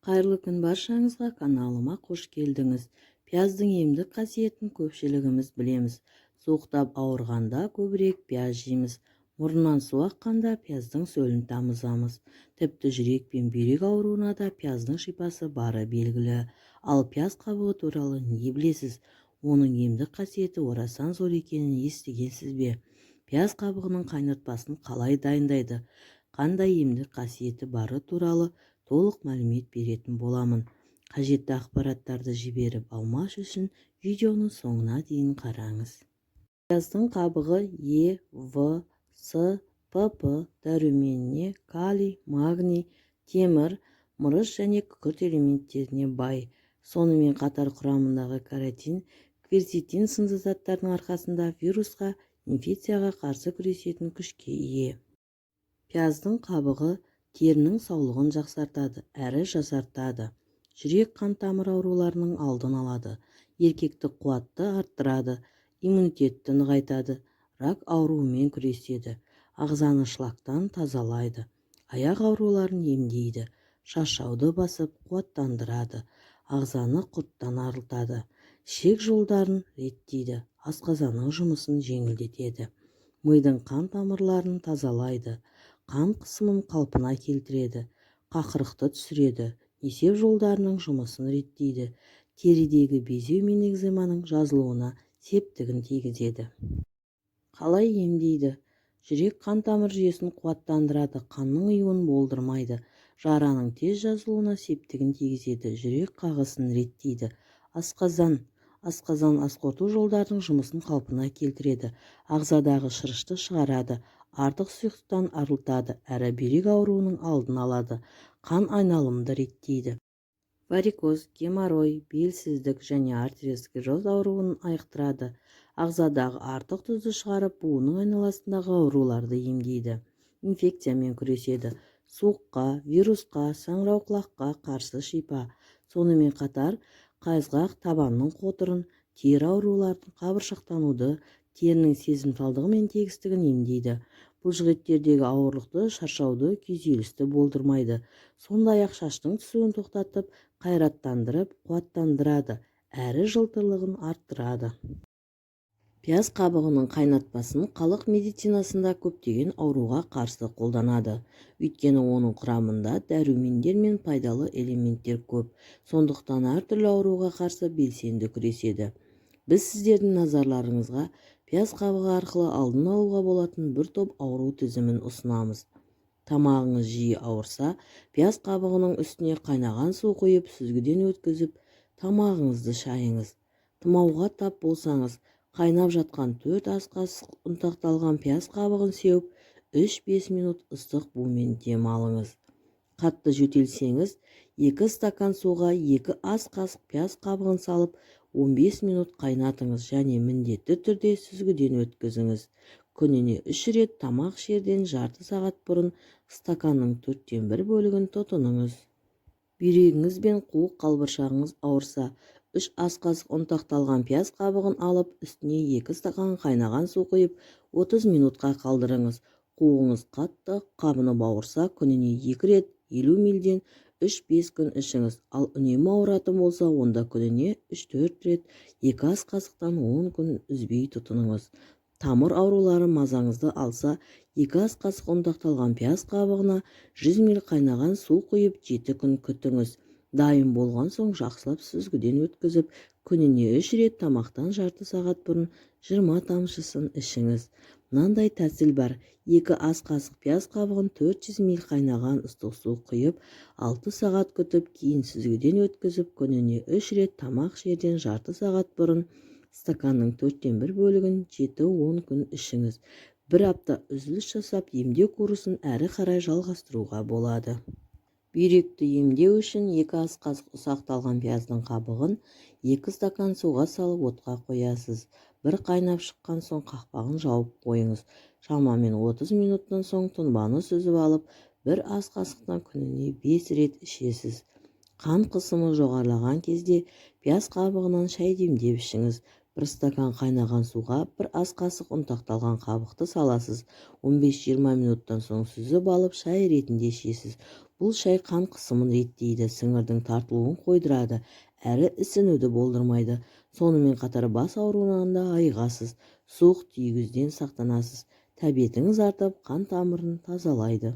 Қайырлы күн баршаңызға! Каналыма қош келдіңіз! Пияздың емдік қасиетін көпшілігіміз білеміз. Суықтап ауырғанда көбірек пияз жейміз. Мұрнынан су аққанда пияздың сөлін тамызамыз. Тіпті жүрек пен бүйрек ауруына да пияздың шипасы бары белгілі. Ал пияз қабығы туралы не білесіз? Оның емдік қасиеті орасан зор екенін естігенсіз бе? Пияз қабығының қайнатпасын қалай дайындайды, қандай емдік қасиеті бары туралы толық мәлімет беретін боламын. Қажетті ақпараттарды жіберіп алмас үшін видеоны соңына дейін қараңыз. Пияздың қабығы Е, В, С, ПП дәруменіне, калий, магний, темір, мырыш және күкірт элементтеріне бай. Сонымен қатар құрамындағы каротин, кверцетин сынды заттардың арқасында вирусқа, инфекцияға қарсы күресетін күшке ие. Пияздың қабығы терінің саулығын жақсартады әрі жасартады, жүрек-қан тамыр ауруларының алдын алады, еркектік қуатты арттырады, иммунитетті нығайтады, рак ауруымен күреседі, ағзаны шлактан тазалайды, аяқ ауруларын емдейді, шаршауды басып, қуаттандырады, ағзаны құрттан арылтады, ішек жолдарын реттейді, асқазанның жұмысын жеңілдетеді, мидың қан тамырларын тазалайды, қан қысымын қалпына келтіреді, қақырықты түсіреді, несеп жолдарының жұмысын реттейді, терідегі безеу мен экземаның жазылуына септігін тигізеді. Қалай емдейді? Жүрек-қан тамыр жүйесін қуаттандырады, қанның ұюын болдырмайды, жараның тез жазылуына септігін тигізеді, жүрек қағысын реттейді. Асқазан. Асқазан, асқорыту жолдарының жұмысын қалпына келтіреді, ағзадағы шырышты шығарады, артық сұйықтықтан арылтады әрі бүйрек ауруының алдын алады, қан айналымды реттейді. Варикоз, геморрой, белсіздік және артериосклероз ауруын айықтырады, ағзадағы артық тұзды шығарып, буынның айналасындағы ауруларды емдейді, инфекциямен күреседі, суыққа, вирусқа, саңырауқұлаққа қарсы шипа. Сонымен қатар қайызғақ, табанның қотырын, тері ауруларын, қабыршақтануды, терінің сезімталдығы мен тегістігін емдейді, бұлшықеттердегі ауырлықты, шаршауды, күйзелісті болдырмайды. Сондай-ақ шаштың түсуін тоқтатып, қайраттандырып, қуаттандырады әрі жылтырлығын арттырады. Пияз қабығының қайнатпасын халық медицинасында көптеген ауруға қарсы қолданады. Өйткені оның құрамында дәрумендер мен пайдалы элементтер көп, сондықтан әртүрлі ауруға қарсы белсенді күреседі. Біз сіздердің назарларыңызға пияз қабығы арқылы алдын алуға болатын бір топ ауру тізімін ұсынамыз. Тамағыңыз жиі ауырса, пияз қабығының үстіне қайнаған су құйып, сүзгіден өткізіп, тамағыңызды шайыңыз. Тұмауға тап болсаңыз, қайнап жатқан 4 ас қасық ұнтақталған пияз қабығын сеуіп, 3-5 минут ыстық бумен дем алыңыз. Қатты жөтелсеңіз, 2 стакан суға 2 ас қасық пияз қабығын салып, 15 минут қайнатыңыз және міндетті түрде сүзгіден өткізіңіз. Күніне 3 рет тамақ ішерден жарты сағат бұрын стаканның төрттен бір бөлігін тұтыныңыз. Бүйрегіңіз бен қуық қалбыршағыңыз ауырса, 3 ас қасық ұнтақталған пияз қабығын алып, үстіне 2 стакан қайнаған су құйып, 30 минутқа қалдырыңыз. Қуығыңыз қатты қабынып ауырса, күніне 2 рет 50 млден 3-5 күн ішіңіз. Ал үнемі ауыратын болса, онда күніне 3-4 рет 2 ас қасықтан 10 күн үзбей тұтыныңыз. Тамыр аурулары мазаңызды алса, 2 ас қасық ұнтақталған пияз қабығына 100 мл қайнаған су құйып, 7 күн күтіңіз. Дайын болған соң жақсылап сүзгіден өткізіп, күніне 3 рет тамақтан жарты сағат бұрын 20 тамшысын ішіңіз. Мынандай тәсіл бар: 2 ас қасық пияз қабығын 400 мл қайнаған ыстық су құйып, 6 сағат күтіп, кейін сүзгіден өткізіп, күніне 3 рет тамақ ішерден жарты сағат бұрын стаканның төрттен бір бөлігін 7-10 күн ішіңіз. Бір апта үзіліс жасап, емдеу курсын әрі қарай жалғастыруға болады. Бүйректі емдеу үшін 2 ас қасық ұсақталған пияздың қабығын 2 стакан суға салып, отқа қоясыз. Бір қайнап шыққан соң қақпағын жауып қойыңыз. Шамамен 30 минуттан соң тұнбаны сүзіп алып, бір ас қасықтан күніне 5 рет ішесіз. Қан қысымы жоғарылаған кезде пияз қабығынан шай демдеп ішіңіз. Бір стакан қайнаған суға бір ас қасық ұнтақталған қабықты саласыз. 15-20 минуттан соң сүзіп алып, шай ретінде ішесіз. Бұл шай қан қысымын реттейді, сіңірдің тартылуын қойдырады, әрі ісінуді болдырмайды. Сонымен қатар бас ауруынан да айығасыз, суық тигізуден сақтанасыз, тәбетіңіз артып, қан тамырын тазалайды.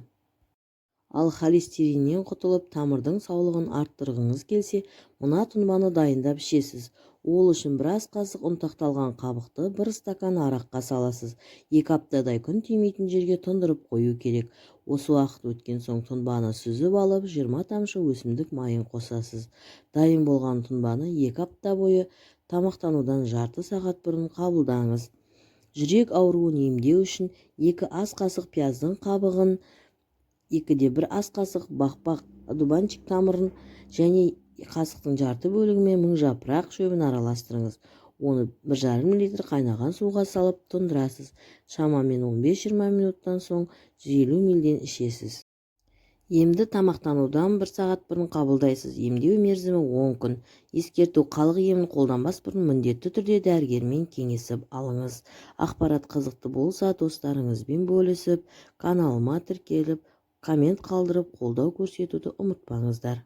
Ал холестериннен құтылып, тамырдың саулығын арттырғыңыз келсе, мына тұнбаны дайындап ішесіз. Ол үшін бір ас қасық ұнтақталған қабықты бір стакан араққа саласыз. 2 аптадай күн тимейтін жерге тұндырып қою керек. Осы уақыт өткен соң тұнбаны сүзіп алып, 20 тамшы өсімдік майын қосасыз. Дайын болған тұнбаны 2 апта бойы тамақтанудан жарты сағат бұрын қабылдаңыз. Жүрек ауруын емдеу үшін 2 ас қасық пияздың қабығын, 2,1 ас қасық бақбақ, одуванчик тамырын және қасықтың жарты бөлігімен мыңжапырақ шөбін араластырыңыз. Оны 1,5 литр қайнаған суға салып тұндырасыз. Шамамен 15-20 минуттан соң 150 млден ішесіз. Емді тамақтанудан бір сағат бұрын қабылдайсыз. Емдеу мерзімі 10 күн. Ескерту: халық емін қолданбас бұрын міндетті түрде дәрігермен кеңесіп алыңыз. Ақпарат қызықты болса, достарыңызбен бөлісіп, каналыма тіркеліп, коммент қалдырып, қолдау көрсетуді ұмытпаңыздар.